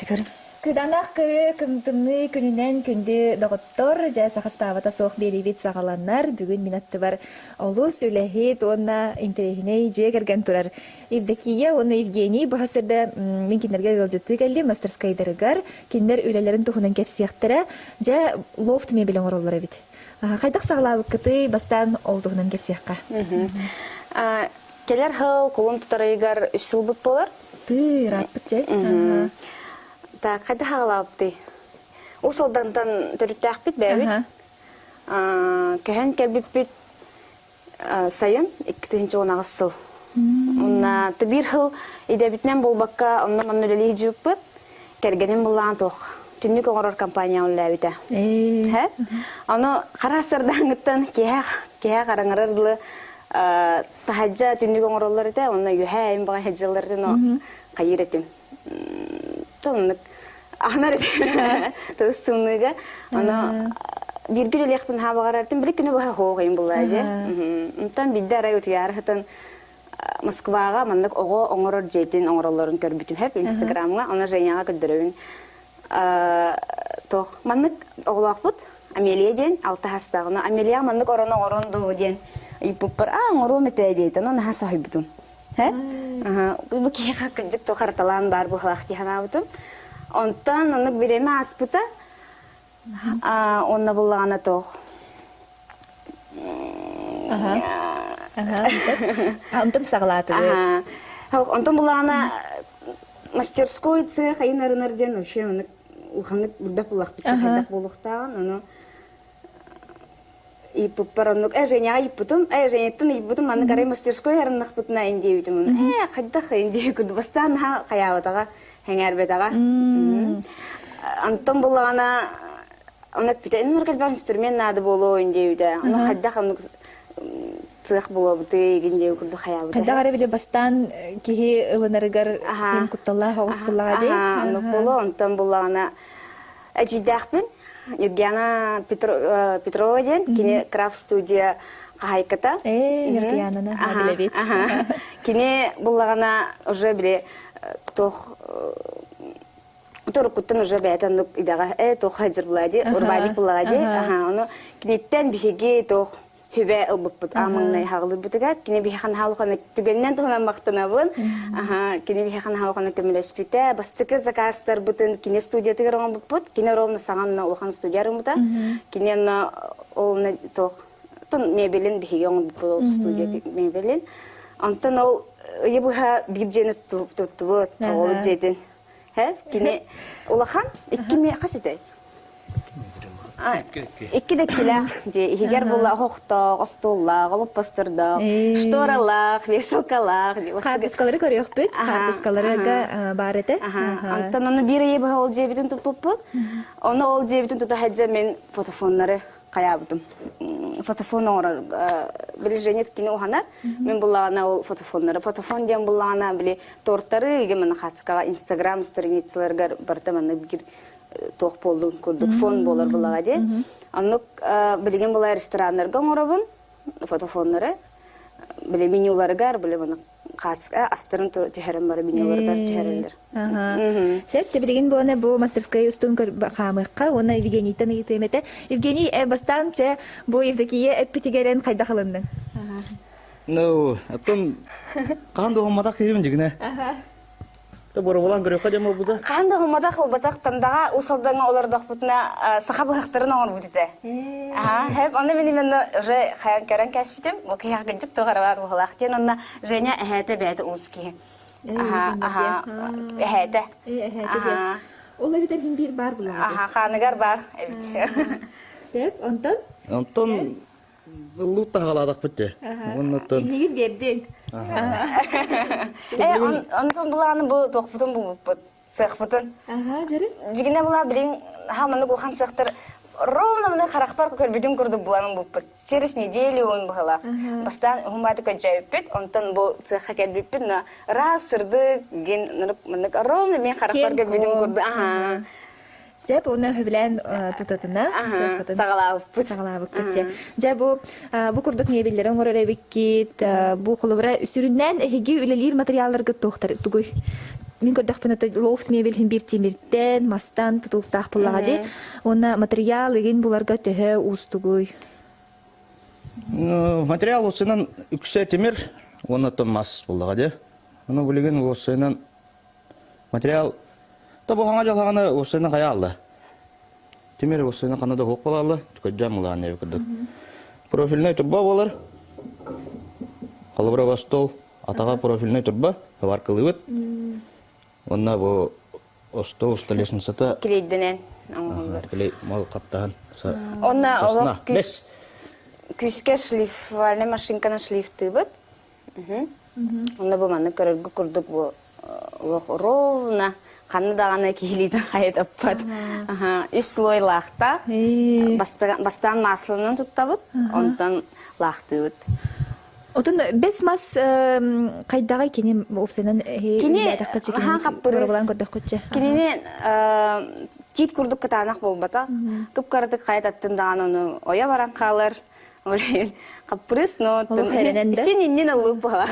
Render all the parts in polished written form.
Көрүм. Кыданах кыры кымтымныы күнүнэн күндү доҕоттор, дьэ сахастаабата суох биэриибит саҕаланар. Бүгүн мин аттыбар олус үлэһит уонна интэриэһинэй дьиэ кэргэн турар Евдокия уонна Евгений быһа сирдэ мин кинилэргэ ыалдьыттыы кэллим мастерскайдарыгар. Кинилэр үлэлэрин туһунан кэпсиэхтэрэ. Дьэ, лофт мебель оҥороллор эбит. Хайдах саҕалаабыккытый? Бастаан ол туһунан кэпсиэххэ. Кэлэр сыл кулун тутар ыйыгар үс сылбыт буолар. Тыы, ырааппыт дьэ. Так, хайдах аҕалаабытый? Уус Алдантан төрүттээхпит бэйэбит. Көһөн кэлбиппит сайын 2018 сыл. Уонна биир сыл идэбитинэн буолбакка, онно-манна үлэлии сылдьыбыппыт. Кэргэним буллаан туох түннүк оҥорор компанияҕа үлэлээбитэ. Ону хара сардаҥыттан киэһэ киэһэ хараҥарар дылы таһырдьа түннүк оҥороллор этэ, онно үөһээ айым баҕа сылдьаллар этэ, но хайыыр этим. Тоннук аһынар этим. Тус тымныыга. Ону бииргэ үлэлиэхпин хаһа баҕарар били күнү быһа хоох булла дии. Онтон биирдэ арай утуйаары сытан Москваҕа маннык оҕо оҥорор дьиэтин оҥороллорун көрбүтүм хэп Инстаграмҥа, онно Женяҕа көрдөрөбүн. Туох маннык оҕолоохпут Амелия диэн алта хастааҕына Амелия маннык орон оҥорон дуу диэн ыйыппыппар аа оҥоруом этэ диэтэ онон наһаа соһуйбутум. Бу киһиэхэ кырдьык туох хараталаан баар быһылаах дии санаабытым. Онтон оннук бириэмэ ааспыта. Онно буллаҕына туох Онтон саҕалаатыбыт. Онтон буллаҕына мастерской цех айын арынар диэн вообще оннук улаханнык билбэт буллахпыт хайдах буолуохтааҕын ону ыйыппыппар оннук э Женяҕа ыйыппытым э Женяттан ыйыппытым маннык арай мастерской арыннахпытына индиэбитим ону э хайдах индиэ курдук бастаан наһаа хайаабатаҕа сэҥээрбэтэҕэ Антон буллаҕына Ону эппитэ, эн элбэх инструмент наада буолуо диэбитэ. Ону хайдах оннук цех буолуобутый игин диэби курдук хайаабыта. Хайдах эрэ били бастаан киһи ылынарыгар иһин кутталлаах оҕус буллаҕа дии. Оннук буолуо. Онтон буллаҕына эдьиийдээхпин. Юргиана Петрова диэн кини крафт студия хаһайката. Ээ, Юргиананы билэбит. Кини буллаҕына уже били туох Туруккуттан уже бэйэтэ оннук идэҕэ ээ туох хаджыр булаа дии урбаанньык буллаҕа дии аха ону киниттэн биһиги туох сүбэ ылбыппыт аамаҥнай хаҕылыйбытыгар кини биһиэхэ наһаа улахан түгэнинэн туһунан махтанабын аха кини биһиэхэ наһаа улахан көмөлөспүтэ бастакы заказтарбытын кини студиятыгар оҥорбуппут кини ровно саҥа улахан студия арыммыта кини онно ол туох мебелин биһиги оҥорбуппут ол студия мебелин онтон ол ыйы быһа биир дьиэни туттубут оҕолу дьиэтин Кини улахан икки хас этэй? Икки да иккилээх дьиэ иһигэр була оһохтоох, остуоллаах, олоппостордоох, шторалаах, вешалкалаах. Хаартыскалары көрүөхпүт. Хаартыскаларга баар этэ. Онтон ону биир ыйы быһа ол дьиэбитин туппуппут. Ону ол дьиэбитин тута сылдьан мин фотофоннары хайаабытым. Фотофон оҥорор билижение кини уһанар. Мин буллаҕына ол фотофоннары. Фотофон диэн буллаҕына били тортары иге манна хаацкаҕа Инстаграм страницаларыгар барыта манна биир туох буоллун курдук фон буолар буллаҕа дии. Оннук билигин була рестораннарга оҥоробун фотофоннары. Били менюларыгар били маны хаацка астарын түһэрэн бары менюларыгар түһэрэллэр. Сөп, чэ билигин буона бу мастерская устун хаамыахха уонна Евгенийтэн ыйытыам этэ. Евгений, бастаан чэ бу Евдокия эппитигэрэн хайдах ылынныҥ? Ну, оттон хаан дуһумматах киһибин дьигинэ. Та боробулан көрүөххэ дьэ буолбута. Хаан дуһумматах ылбатах тандаҕа Уус Алдаҥҥа олордохпутуна саха быһахтарын оҥорбут этэ. Аха, хэп онно мин именно уже хайан көрөн кээспитим. Бу киһиэхэ кырдьык туох эрэ баар буолаах диэн онно Женя эһээтэ бэйэтэ уус киһи. Аха, аха, эһээтэ. Эһээтэ. Ол эбитэр хин биир баар булаады. Аха, хааныгар бар эбит. Сөп, онтон? Онтон ыллык таһаҕалаатахпыт дии. Оннуттан. Иннигин биэрдиҥ. Э, онтон булааны бу туохпутун булбуппут, сыахпытын. Аха, дьэрин. Дьигинэ була билин ха маннык улахан сыахтар ровно маны харахпар көрбүтүм курдук буланын булпут. Через неделю он быһылаах. Бастаан уһун бааты көдьөөбүппүт, онтон бу цехха кэлбиппит, но раз сырдык гин маннык ровно мен харахпар көрбүтүм курдук. Аха. Сөп, уонна сөбүлээн тутатына саҕалаабыппыт. Саҕалаабыккыт дьэ. Дьэ бу бу курдук мебеллэри оҥорор эбиккит. Бу холобура сүрүннээн эһиги үлэлиир материалларгыт туохтар тугуй? Мин көрдөхпүнэ лофт мебель иһин биир тимиртэн, мастан тутулуктаах буоллаҕа дии. Уонна материал игин буларга төһө уустугуй? Материал уусунан үксэ тимир уонна оттон мас буоллаҕа дии. Ону билигин уусунан материал тобуһаҥа дьалхаҕына уусунан хайа алла. Тимир уусунан ханна да уһук буолалла, көддьөм булаан эби курдук. Профильнай турба буолар. Холобура остуол атаҕа профильнай турба, варкалыыбыт. Уонна бу остуол столешницата Клейденен оҥоһуллар. Клей мал хаптаһан Онно сосна. олох Бес. күүскэ шлифовальнай машинканан шлифтыыбыт. Онно бу маннык көрөргө курдук бу олох ровно ханна даҕаны киһилиитин хайытаппат. Үс слой лаахтаах. Бастаан масланан туттабыт, онтон лаахтыыбыт. Отон бэс мас хайдаҕай кини уопсайынан Кини хаан хаппырыыс. Кинини тиит курдук кытаанах буолбатах. Кып-кыратык хайа таттын даҕаны ону ойо баран хаалар. Хаппырыыс, но син иннин ыллык буола.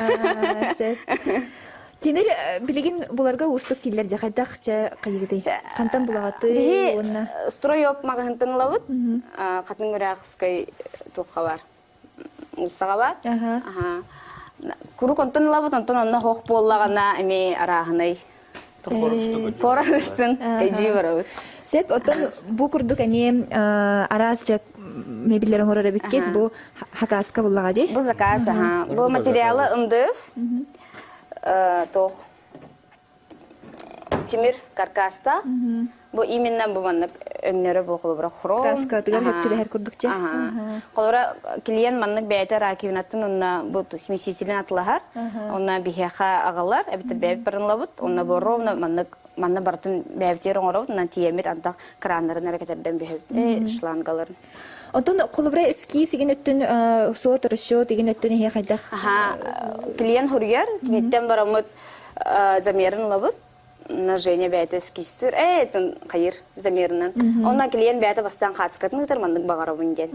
Тимир билигин буларга уустук тиллэр дьэ хайдах чэ хайыгытый? Хантан булаҕатый уонна Стройоп маҕаһынтан ылабыт. Хатын Грахскай туохха бар. Уулуссаҕа бар. Курук онтон ылабыт, онтон онно хоох буоллаҕына эмиэ арааһынай Коростун кэдьии барабыт. Сөп, оттон бу курдук эмиэ араас дьэ мебеллэр оҥорор эбиккит бу хакаска буллаҕа дии? Бу заказ, аха. Бу материалы МДФ, туох тимир каркаста. Бу именно бу маннык өҥнөрө бу холобура хром. Краскатыгар хөп түбэһэр курдук дьэ. Холобура клиент маннык бэйэтэ раковинатын онно бу смесителин атылаһар. Онно биһиэхэ аҕалар, эбэтэр бэйэбит барынлабыт. Онно бу ровно маннык манна барытын бэйэбитигэр оҥоробут, онон тиийэммит антах краннарын эрэ кэтэрдэн бүһэбит, шлангаларын. Онтон холобура эскиз игин өттүн суот расчет игин өттүн иһэ хайдах? Аха, клиент хуруйар, киниттэн бараммыт замерын ылабыт. Женя бэйэтэ эскизтир, ээ, хайыр замерынан. Онно клиент бэйэтэ бастаан хаацкатын ыытар маннык баҕарабын диэн.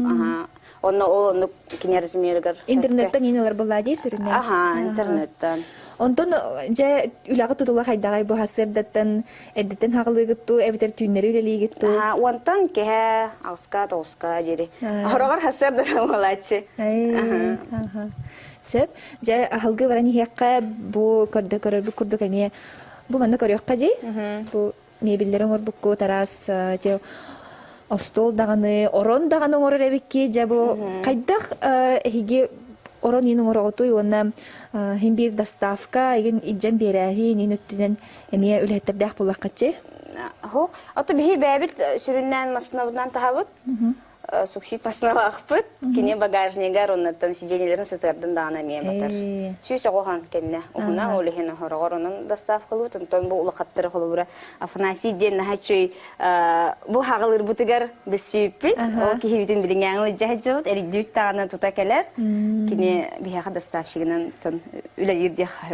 Аха. Онно ол оннук кини размерыгар. Интернеттан иин ылар буоллаа дии сүрүннээн. Аха, интернеттан. Онтон дьэ үлэҕэ тутула хайдаҕай бу сарсыардаттан эрдэттэн хаҕылыыгыт дуу эбэтэр түүннэри үлэлиигит дуу? Аха, уонтан киһэ алска тоҕуска диэри. Хороҕор сарсыарда буолааччы. Аха. Сөп. Дьэ аһылгы баран иһиэххэ бу көрдө көрөрбүт курдук эмиэ бу манна көрүөххэ дии. Бу мебеллэри оҥорбуккут араас те остуол даҕаны, орон даҕаны оҥорор эбикки. Дьэ бу хайдах эһиги орон иин оҥороҕутуй уонна иһин биир доставка игин илдьэн биэрээһин иин өттүнэн эмиэ үлэһиттэрдээх буоллаххытчы? Хоох. Ото биһи бэйэбит сүрүннээн массыынабытынан таһабыт. Суксид массыыналаахпыт. Кини багажнигар оннуттан сиденьелерин сытыардан даҕаны эмиэ батар. 190 кэннэ уһуна, ол иһин хороҕор онон доставкалыыбыт. Онтон бу улахаттары холобура Афанасий диэн наһаа үчүгэй бу хаҕылыырбытыгар билсибиппит. Ол киһибитин билиҥҥээҥи илдьэ сылдьабыт. Эрийдибит даҕаны тута кэлэр. Кини биһиэхэ доставщигынан үлэлиир диэххэ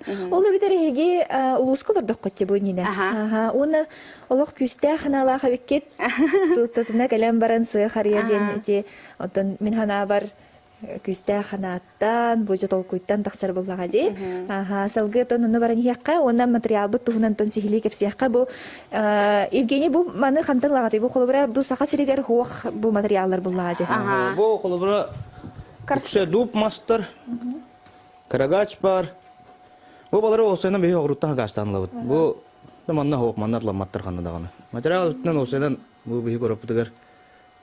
сөп. Ол эбэтэр эһиги улууска олордоххут дии бу иннинэ. Уонна олох күүстээх санаалаах эбиккит. Туттатына кэлэн баран сыа харыйа диэн ити оттон мин санаабар күүстээх ханааттан, бу дьэ толкуйтан тахсар буоллаҕа дии. Аха, салгыы оттон онно баран иһиэххэ уонна материалбыт туһунан тон сиһилии кэпсиэххэ. Бу Евгений бу маны хантан ылаҕытый? Бу холобура бу Саха сиригэр хуох бу материаллар буллаҕа дии. Бу холобура үксэ дуб мастар, карагач бар. Бу балары осенан биһи оҕуруттан хагаастаан ылабыт. Бу манна хоох манна атламматтар ханна даҕаны. Материал өттүнэн осенан бу биһи короппутугар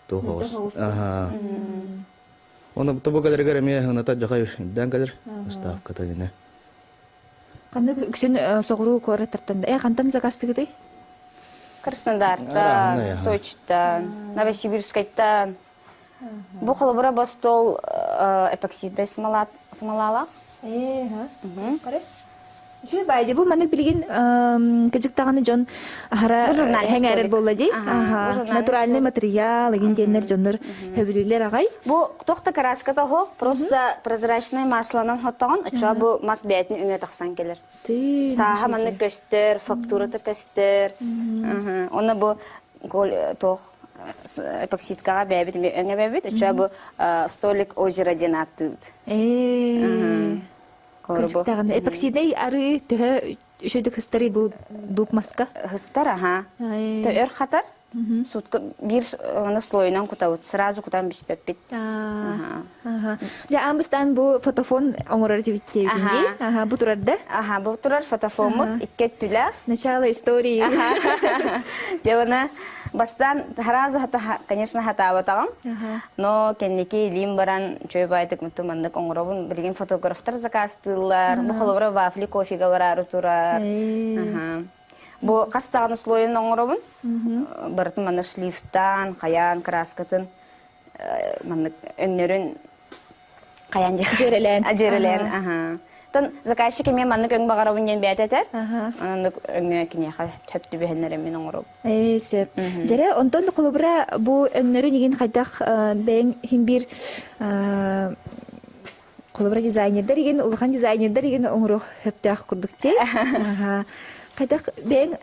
туох оҕус. Аха. Оны бу кэлэригэр эмиэ һыната дьахай үрдээн кэлэр ставката гинэ. Ханнык үксүн соҕуруу куораттартан э хантан заказтыгытый? Краснодартан, Сочиттан, Новосибирскайтан. Бу холобура бостуол эпоксидтай смолалаах. Ээ, ха. Үчүгэй баайди бу маннык билигин кыдьык даҕаны дьон аһара хэҥээрэр буолла дии. Натуральный материал игин диэннэр дьоннор хөбүлүүллэр аҕай. Бу туох да краската оһох, просто прозрачный масланан хоттоҕун, оччоҕо бу мас бэйэтин өҥө тахсан кэлэр. Сааһа маннык көстөр, фактурата көстөр. Онно бу туох эпоксидкаҕа бэйэбит эмиэ өҥө бэйэбит, оччоҕо бу столик озера диэн ааттыыбыт. Кырдьык даҕаны эпоксиднай арыы төһө үчүгдүк хыстарый бу дууп маска? Хыстар, аха. То өр хатар. Сутка биир аны слойунан кутабыт, сразу кутан биспэппит. Аха. Дьэ, аан бастаан бу фотофон оҥорор диэбитиҥ Аха, бу турар да? Аха, бу турар фотофоммут икки өттүлээх. Начало истории. Дьэ, уна бастаан сразу конечно, хатаабатаҕым. Но кэнники илиим баран чөй баайтык муту маннык оҥоробун. Билигин фотографтар заказтыыллар. Бу холобура вафли кофега бараары турар. Бу хас даҕаны слойун оҥоробун. Барытын манна шлифтаан, хайаан, краскатын маннык өҥнөрүн хайаан диэх. Дьүөрэлээн. Дьүөрэлээн, аха. Тон заказчик эмиэ маннык өҥ баҕарабын диэн бэйэтэ этэр. Оннук өҥө киниэхэ хөп түбэһиннэрэ мин оҥоробун. Ээ, сөп. Дьэрэ, онтон холобура бу өҥнөрүн игин хайдах бэйэҥ иһин биир холобура дизайнердар игин улахан дизайнердар игин оҥоруох сөптөөх курдук дии. Хайдах бэйэҥ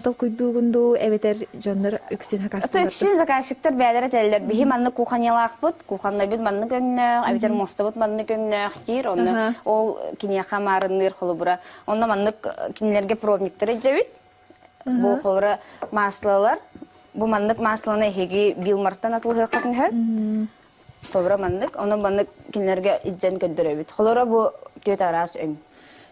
толкуйдуугун дуу эбэтэр дьоннор үксүн хакастыыллар Үксүн заказчиктар бэйэлэрэ этэллэр. Биһи маннык кухонялаахпыт, кухоннайбыт маннык өҥнөөх, эбэтэр муостабыт маннык өҥнөөх диир. Онно ол киниэхэ маарынныыр холобура. Онно маннык кинилэрге пробниктар илдьэбит. Бу холобура маслалар. Бу маннык масланы эһиги Билмартан атылыһыаххытын сөп. Холобура маннык, онон маннык кинилэргэ илдьэн көрдөрөбүт. Холобура бу түөрт араас өҥ.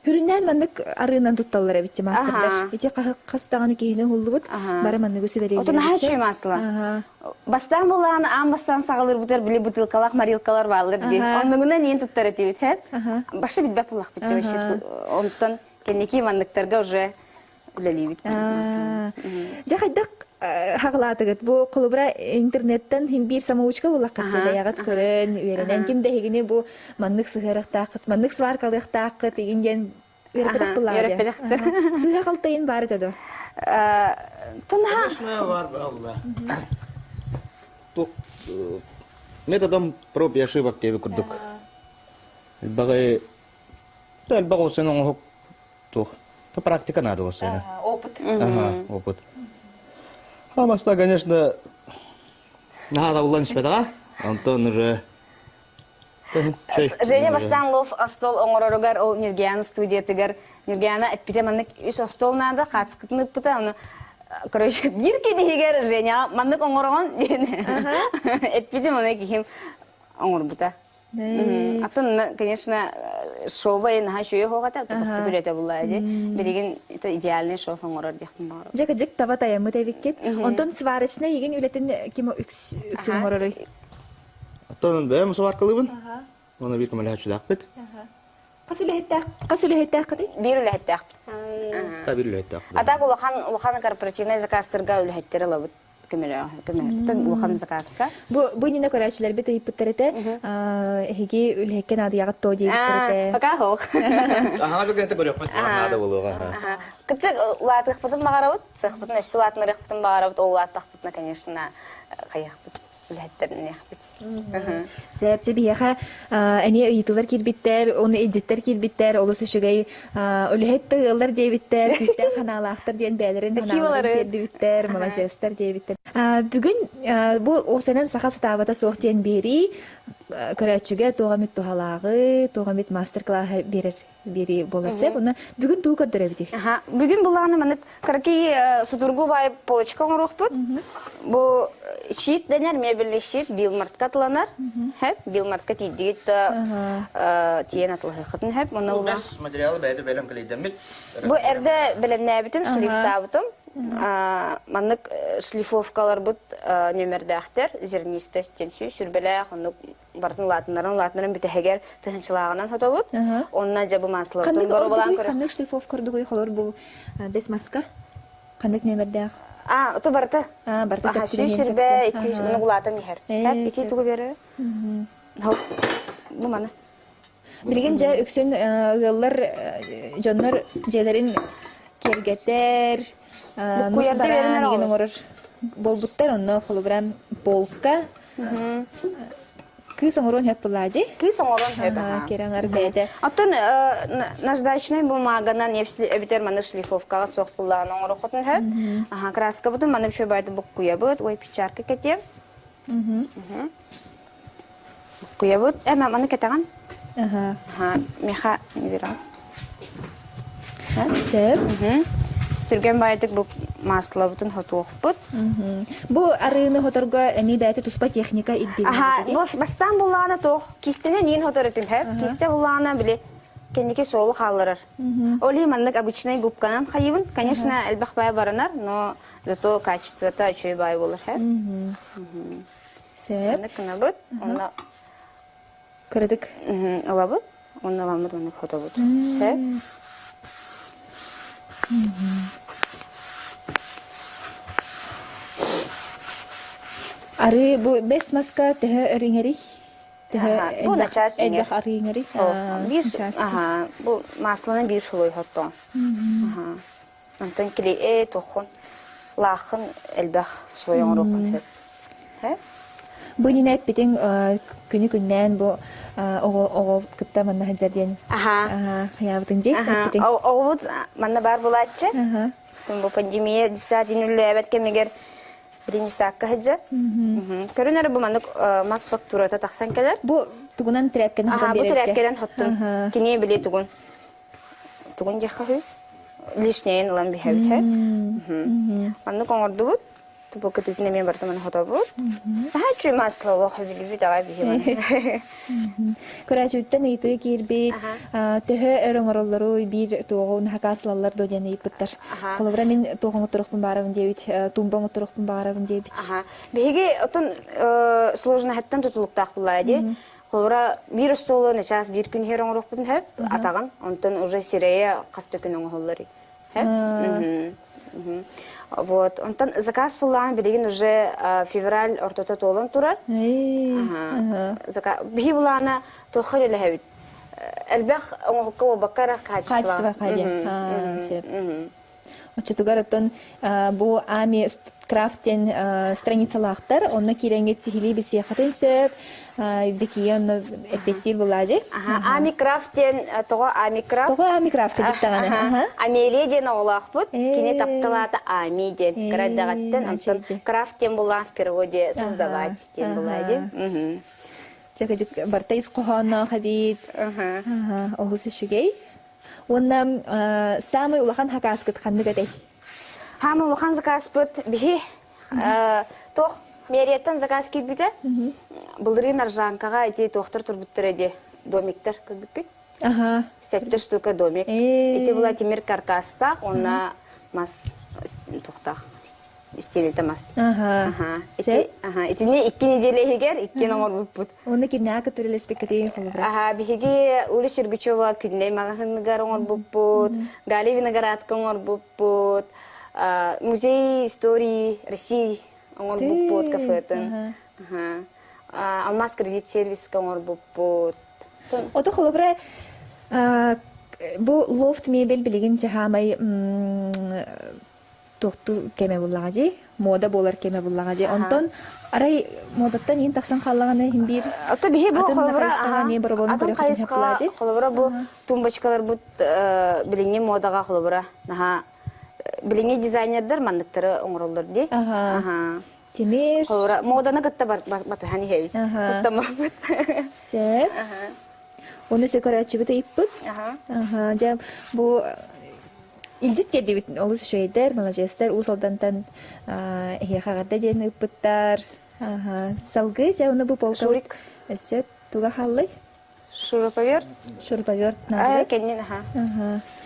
Хүрүннээн маннык арыынан тутталлар эбит мастердар. Ити хас даҕаны киһини уһуллубут, бары манныгы сүбэлииллэр. Отун наһаа үчүгэй масло. Бастаан булаан аан бастаан саҕалыырбытыгар били бутылкалаах морилкалар бааллар дии. Оннугунан иин туттар этибит, һэ? Башы билбэт буллахпыт вообще. Онтон кэнники манныктарга уже үлэлиибит. Дьэ хайдах хаҕылаатыгыт? Бу холобура интернеттэн хин биир самоучка буллаххыт бэйэҕит көрөн, үөрэнэн ким да эһигини бу маннык сыһыарахтааххыт, маннык сваркалыахтааххыт игин диэн үөрэппэтэх буллаҕа дии. Үөрэппэтэхтэр. Сыыһа халтайын баар этэ дуо? Тунха. Конечно, бар алла. Тук методом проб и ошибок диэби курдук. Элбэҕи элбэх олсын оҥоһук туох то практика надо болсайна. Опыт. Ага, опыт. А баста, конечно, наһаа табыллан испэтэҕэ. Онтон уже Женя бастаан лов остуол оҥороругар ол Нюргиана студиятыгар Нюргиана эппитэ маннык үс остуол наада хаацкытын ыппыта ону короче биир киһигэр Женя маннык оҥороҕун диэн эппитим ону киһим оҥорбута Атын, конечно, шова наһаа үчүгэй суох этэ, бастакы үлэтэ буолла дии. Билигин это идеальный шов оҥорор диэхпин баҕарабын. Дьэ, кыдьык таба тайаммыт эбиккит. Онтон сварочнай игин үлэтин ким үксүн оҥороруй? Оттон бэйэм сваркалыыбын. Оны биир көмөлөһөөччүлээхпит. Хас үлэһиттээх хас үлэһиттээххитий? Биир үлэһиттээхпит. Биир үлэһиттээхпит. А так улахан улахан корпоративный заказтарга үлэһиттэр ылабыт. көмөлөөх улахан заказка. Бу бу иннинэ көрөөччүлэрбит ыйыппыттар этэ. Эһиги үлэһиккэ наадыйаҕыт то диэбиттэр этэ. Пока хоох. Аһаҕа түгэнтэ көрүөхпүт наада буолуоҕа. Кытчык улаатыахпытын баҕарабыт, сыахпытын өссө улаатынарыахпытын баҕарабыт, ол улааттахпытына, конечно, хайыахпыт үлэһиттэрниэхпит. Сөп, дьэ биһиэхэ эмиэ ыйытыылар киирбиттэр, уонна илдьиттэр киирбиттэр, олус үчүгэй үлэһит да ыаллар диэбиттэр, күүстээх санаалаахтар диэн бэйэлэрин санааларын тиэрдибиттэр, маладьыастар диэбиттэр. Бүгүн бу уопсайынан саха сатаабата суох диэн биэрии көрөөччүгэ туох эмит туһалааҕы, туох эмит мастер-классы биэрэр биэрии буолар сөп. Онно бүгүн тугу көрдөрөбүтүй? Аха. Бүгүн булааны маннык кыракый судургу баай полочка оҥоруохпут. Бу щит дэнэр, мебельный щит Билмартка атыланар. Хэп, Билмартка тиийдигит да тиийэн атылаһыаххытын хэп. Онно Бу бэс материалы бэйэтэ бэлэм кэлэйдэммит. Бу эрдэ бэлэмнээбитим, шлифтаабытым. Маннык шлифовкаларбыт нөмердээхтэр, зернистость диэн сүрбэлээх, оннук барытын улаатыннаран улаатыннаран бүтэһигэр тыһынчылааҕынан хотобут. Онно дьэ бу маслабытын боробулаан көрө. Ханнык шлифовка ордугуй холор бу бес маска? Ханнык нөмердээх? А, ото барыта. А, барыта сөп 120 200 муну улаатан иһэр. Ити тугу берер? Бу маны. Билигин дьэ үксүн ыаллар дьоннор дьиэлэрин киэргэтэр, мус бараан игин оҥорор буолбуттар. Онно холобура полка кыыс оҥоруон сөп буолаа дии. Кыыс оҥоруон сөп. Кирэҥэр бэйэтэ. Оттон наждачнай бумаганан эбитэр маны шлифовкаҕа суох буллаҕын оҥоруоххутун сөп. Аха, краскабытын маны үчүгэй баайда буккуйабыт, ой печарка кэтиэм. Куйабыт, эмэ маны кэтэҕин? Аха. Аха, меха не берем. Сөп. Түргэн баайдык бу маслабытын хотуохпут. Бу арыыны хоторго эмиэ бэйэтэ туспа техника ирдэнэр. Аха, бу бастаан буллаҕына туох кистэнэн иин хотор этим хэп. Кистэ буллаҕына били кэнники суолу хаалларар. Ол иһин маннык обычнай губканан хайыбын. Конечно, элбэх баай баранар, но зато качествота үчүгэй баай буолар хэп. Сөп. Маннык гынабыт. Онно Кыратык. Ылабыт. Уонна ыламмыт уонна хотобут. Сөп. Арыы бу бэс маска төһө өр иҥэрий? Төһө Бу начаас иҥэр. элбэх арыы иҥэрий? Биир аха бу масланы биир сулуй хоттоон. Аха. Онтон кили туоххун лааххын элбэх слой оҥоруоххун сөп. Бу иннинэ эппитиҥ күнү күннээн бу оҕо оҕо кытта манна сылдьар диэн хайаабытыҥ дии эппитиҥ. Оҕобут манна баар булааччы. Бу пандемия десятин үллээбэт кэмигэр Ренесакка сылдьар. Көрүн эрэ бу маннык мас фактурата тахсан кэлэр. Бу тугунан тирээпкэнэн хотон Бу тирээпкэнэн хоттун. Кини били тугун тугун диэххэ үһү лишнейин ылан биһэбит һэ маннык оҥордубут тупу кытытын эмиэ барыта маны хотобут наһаа үчүгэй масло олох билбит аҕай биһи Көрөөччүттэн ыйытыы киирбит төһө өр оҥороллоруй биир туоҕу хакаасылаллар дуо диэн ыйыппыттар. Холобура мин туох оҥотторохпун баарабын диэбит, тумба оҥотторохпун баарабын диэбит. Биһиги отон сложноһыттан тутулуктаах буллаа дии. Холобура, биир остуолу начаас биир күн иһэр оҥоруохпутун сөп, атаҕын, онтон уже сирэйэ хас да күн оҥоһуллар. Вот. Онтон заказ буллаан билигин уже февраль ортото туолан турар. Биһи булаана туохха үлэлэһэбит? Элбэх оҥоһукка буолбакка эрэ качество. Качество хайа. Сөп. Оччотугар оттон бу Ами Крафт диэн страницалаахтар, онно киирэҥҥит сиһилии билсиэххитин сөп. Евдокия онно эппиэттиир буолаадьы. Ами Крафт диэн тоҕо Ами Крафт? Тоҕо Ами Крафт кыдьыктаҕаны? Амелия диэн оҕолоохпут. Кини тапталаата Ами диэн. Кыра эрдэҕиттэн онтон Крафт диэн буллаан в переводе создавать диэн булаадьы. Дьэ кыдьык барыта ис хоһоонноох эбит. Олус үчүгэй. Уонна саамай улахан хакааскыт ханнык этэй? Хаамай улахан закааспыт биһи туох мэрияттан заказ киирбитэ. Былырыын Аржанкаҕа ити туохтар турбуттара дии домиктар көрбүккүт? Аха. Сэттэ штука домик. Ити була тимир каркастаах, уонна мас туохтаах истиэнэтэ мас. Аха. Ити, итини икки неделя иһигэр иккиэн оҥорбуппут. Уонна кимнээх кытта үлэлэспиккитий холобура? Аха, биһиги Уля Сергучева Күннэй маҕаһыыныгар оҥорбуппут, Галя Виноградка оҥорбуппут, Музей истории России оҥорбуппут кафетын. Алмаз кредит сервиска оҥорбуппут. Ото холобура бу лофт мебель билигин чаһаамай туохтуу кэмэ буллаҕа дии, муода буолар кэмэ буллаҕа дии. Онтон арай муодаттан иин тахсан хааллаҕына иһин биир Ото биһи бу атын да холобура хайысхаҕа эмиэ боробуонун атын көрүөххүтүн сөп хайысхаҕа дии. холобура бу тумбочкаларбыт билиҥҥи муодаҕа холобура наһаа билиҥҥи дизайнердар манныктары оҥороллор дии. Аха. Тимир. Холобура муоданы кытта батыһан иһэбит. Куттаммаппыт. Сөп. Оны өссө көрөөччүбүт ыйыппыт. Аха. Дьэ бу Илдьит тиэрдибит олус үчүгэйдэр, маладьыастар Уус Алдантан эһиэхэ эҕэрдэ диэн ыыппыттар. Салгыы дьэ ону бу полка Шурик. Өссө туга хааллай? Шуруповерт. Шуруповерт наада. Кэннин аха.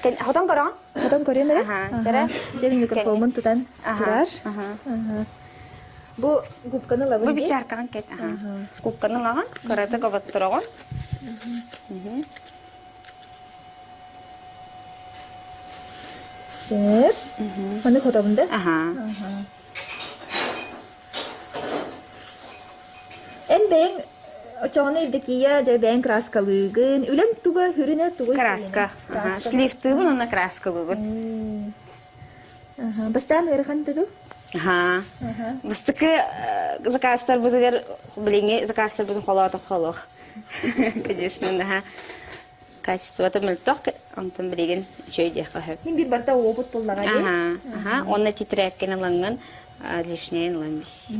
Хотон көрөҕүн? Хотон көрүөм эрэ. Чэрэ. Дьэ мин микрофоммун тутан турар. Бу губканы ылабын Бу бичааркаҕын кэт. Губканы ылаҕын, кыратык оботтороҕун. Сөп. Маны хотобун да? Аха. Эн бэйэҥ очоҕуна Евдокия дьэ бэйэҥ краскалыыгын. Үлэҥ туга хүрүнэ тугуй? Краска. Аха. Шлифтыыбын уонна краскалыыбын. Аха. Бастаан ыарахан тугу? Аха. Бастакы заказтарбытыгар билиҥҥи заказтарбытын холоотоххо олох. Конечно, наһаа качествота мөлтөх, онтон билигин үчүгэй диэххэ сөп. Мин биир барыта опыт буллаҕа дии. Аха, аха. Уонна титирээккин ылаҥҥын лишнейин ылан бис.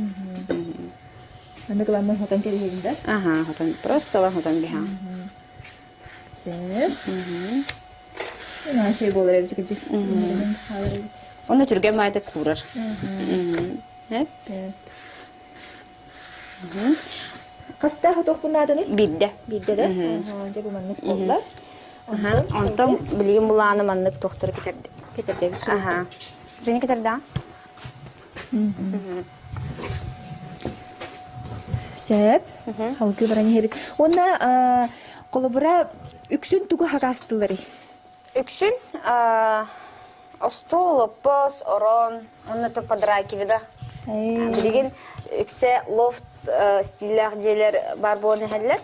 Аны кыламмын хотон кэбиһэбин да? Аха, хотон. Просто ылан хотон биһаҕын. Сөп. Наша буолар эбит кырдьык. Онно түргэн маайда куурар. Хаста хотуохпун нааданы? Биирдэ. Биирдэ да? Дьэ бу маннык буолла. Онтон билигин булааны маннык туохтары кэтэрдэбит. Аха. Жени кэтэрдэ? Сөп. Халгыы баран иһэбит. Уонна холобура үксүн тугу хакаастыларый? Үксүн остуол, лоппос, орон, уонна подракивида. Билигин үксэ лофт стиллээх дьиэлэр баар буолан иһэллэр.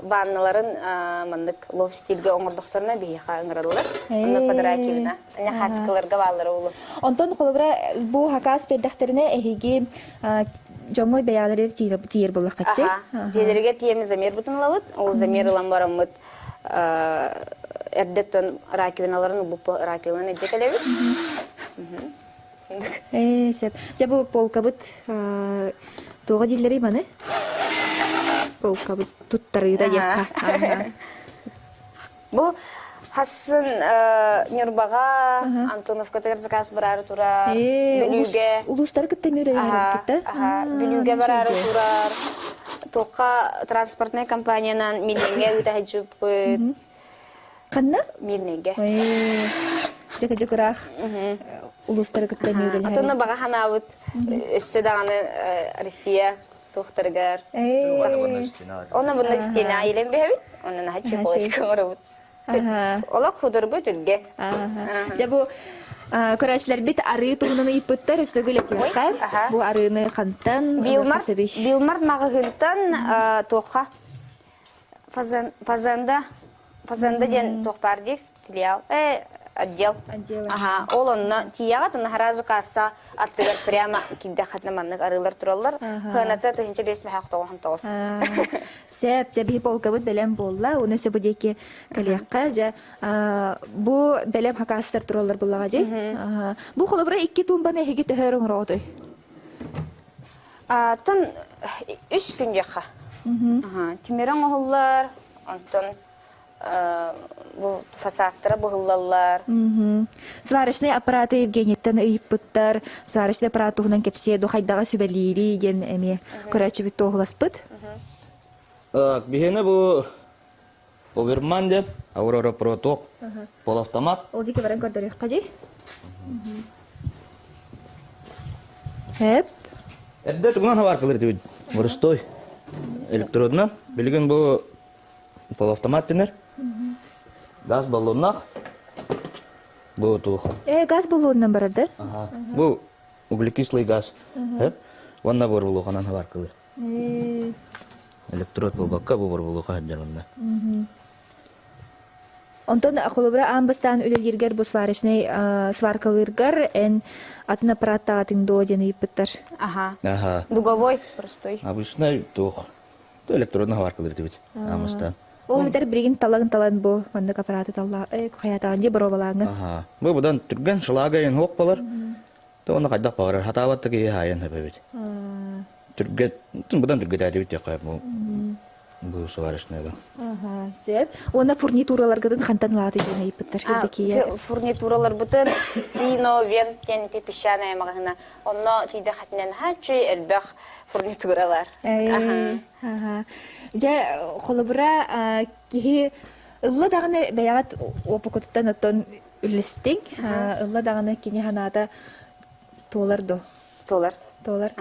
Ванналарын маннык лофт стильгэ оҥордохторуна биһиэхэ ыҥыраллар. Онно подракивина. Хацкаларга бааллара улу. Онтон холобура бу хакаас биэрдэхтэринэ эһиги дьоҥҥо бэйэҕэлэригэр тиийэр буоллаххытчы. Дьиэлэригэр тиийэммит замер бутун ылабыт. Ол замер ылан бараммыт эрдэттэн раковиналарын ылбыппыт раковинаны илдьэ кэлэбит. Ээ, сөп. Дьэ бу полкабыт туоҕа дииллэрий маны? Полкабыт туттарыыта диэххэ. Бу хассын Ньурбаҕа Антоновкатыгар заказ бараары турар, Бүлүүгэ улуустары кытта эмиэ үлэлэһэр кытта. Бүлүүгэ бараары турар. Туохха транспортнай компаниянан Мирнэйгэ ыыта сылдьыбыппыт. Ханна? Мирнэйгэ. Дьэ ыраах улуустары кытта эмиэ үлэлэһэр. Атынна баҕа санаабыт өссө даҕаны Россия туохтарыгар. Онно бунна стена илэн биһэбит, онно наһаа чехолочка оҥоробут. Олох худургу түргэ. Дьэ бу көрөөччүлэрбит арыы туһунан ыйыппыттар өстөгүл этиэххэ. Бу арыыны хантан Билмар Билмар маҕаһыынтан туохха Фазенда Фазенда диэн туох баар дии филиал э отдел аха ол онно тиийэҕит онно сразу касса аттыгар прямо киирдэххитинэ маннык арыылар тураллар хыаната 1599 Сөп, дьэ биһи полкабыт бэлэм буолла. Уну өссө бу диэки кэлиэххэ. Дьэ бу бэлэм хакаастар тураллар буллаҕа дии. Бу холобура икки туумбаны эһиги төһө оҥороҕутуй? Тон үс күн диэххэ. Тимир оҥоһуллар, онтон бу фасадтара быһыллаллар. Сварочный аппараты Евгенийттэн ыйыппыттар. Сварочный аппарат туһунан кэпсиэ ду хайдаҕа сүбэлиири диэн эмиэ көрөөччүбүт туоһуласпыт. Биһиэнэ бу Оверман диэн Аурора Проток полуавтомат. Ол диэки баран көрдөрүөххэ дии. Хэп. Эрдэ тугунан хабаркалар этибит. Боростой электродунан. Билигин бу полуавтомат дэнэр. Газ баллоннаах. Бу туох. Э, газ баллонунан барар да? Ага. Бу углекислый газ. Хэп. Уонна борулуоханан хабаркалыр. Электрод буолбакка бу борулуоха сылдьар онно. Онтон холобура аан бастаан үлэлииргэр бу сварочный сваркалыыргар эн атын аппараттаатыҥ дуо диэн ыйыппыттар. Аха. Аха. Дуговой простой. Обычный туох электродный сваркалыыр этибит аан бастаан. Ол бүтэр билигин талан талан бу маннык аппараты талла хайатаан дии боруобалааҥҥын. Аха. Бу будан түргэн шылаага ен хуох болар. То оны хайдах баҕарар хатаабат да киһи хаайан сөп эбит. Түргэ будан түргэтээдибит диэххэ бу бу сварочныйла. Аха, сөп. Уонна фурнитураларгытын хантан ылааты диэн ыйыппыттар Евдокия. Фурнитураларбытын Сино Вент диэн ити песчаная маҕаһыына. Онно тиийдэх хатынан хааччы элбэх фурнитуралар. Аха. Дьэ, холобура киһи ылла даҕаны бэйэҕит опукутуттан оттон үллэстиҥ. Ылла даҕаны кини санаата туолар дуо? Туолар. Туолар.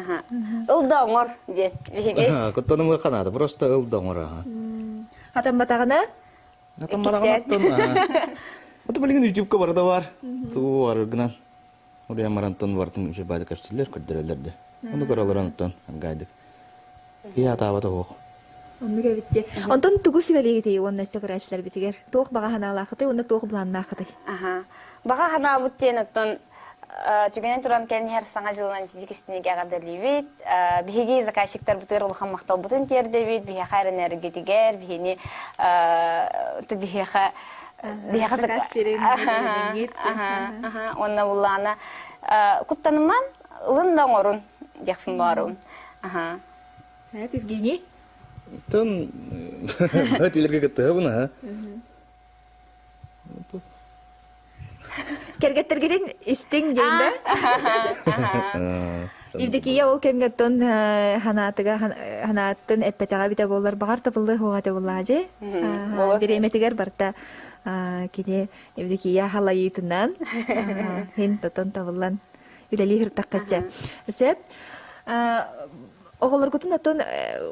Ыл да оҥор диэн биһиги. Куттанымы ханаата просто ыл да оҥор. Хатамматаҕына? Хатамматаҕына. Ото билигин ютубка барыта бар. Туу барыргынан. Уруйан барантан бартын үчүгэй көрсүллэр көрдөрөллөр да. Ону көрөлөр онтон гайдык. Киһи атаабата суох. Оннук эбит дии. Онтон тугу сүбэлиигитий уонна өссө көрөөччүлэрбитигэр? Туох баҕа санаалаахытый уонна туох былааннаахытый? Аха. Баҕа санаабыт диэн оттон түгэнэн туран кэлэн иһэр Саҥа дьылынан итинник истиҥник эҕэрдэлиибит. Биһиги заказчиктарбытыгар улахан махталбытын тиэрдэбит. Биһиэхэ эрэнэргитигэр, биһини биһиэхэ биһиэхэ заказ биэрэн Уонна буллаана куттаныман ылын да оҥорун диэхпин баарыбын. Аха. Евгений? Тон тилерге кыттыһабын аха. Кэргэттэргитин истиҥ диэн да? Евдокия ол кэмҥэ оттон ханаатыга ханааттын эппэтэҕэ эбитэ буоллар баҕар табыллыа суоҕа этэ буоллаҕа дьэ. Бириэмэтигэр барыта кини Евдокия халайыытынан хин тотон табыллан үлэлии сырыттаххычча. Сөп. Оҕолоргутун оттон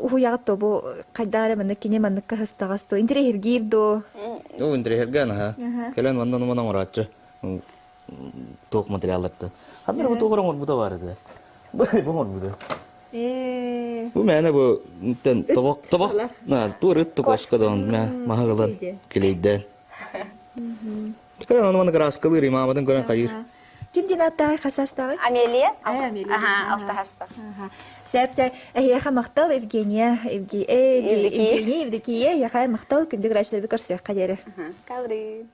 уһуйаҕыт дуо бу хайдах эрэ маннык кини манныкка сыстаҕас дуо интэриэһиргиир дуо? Ол интэриэһиргээн аһа. Кэлэн манна онуман оҥорооччу туох материалларта. Ханна бу туох оҥорбута бар этэ. Бу оҥорбута. Бу мээнэ бу тен тобох тобох на туор ыт токоска дон мэ маһыгылан килейден. Кэлэн онуман кырааскалыыр имааматын көрөн хайыр. Ким диэн ааттааҕый хас саастааҕый? Амелия. Амелия. Аха, алта хаста. Сөп, эһиэхэ махтал Евгения, Евгений, Евдокия, эһиэхэ махтал күндү гражданнары көрсүөххэ диэри. Калры.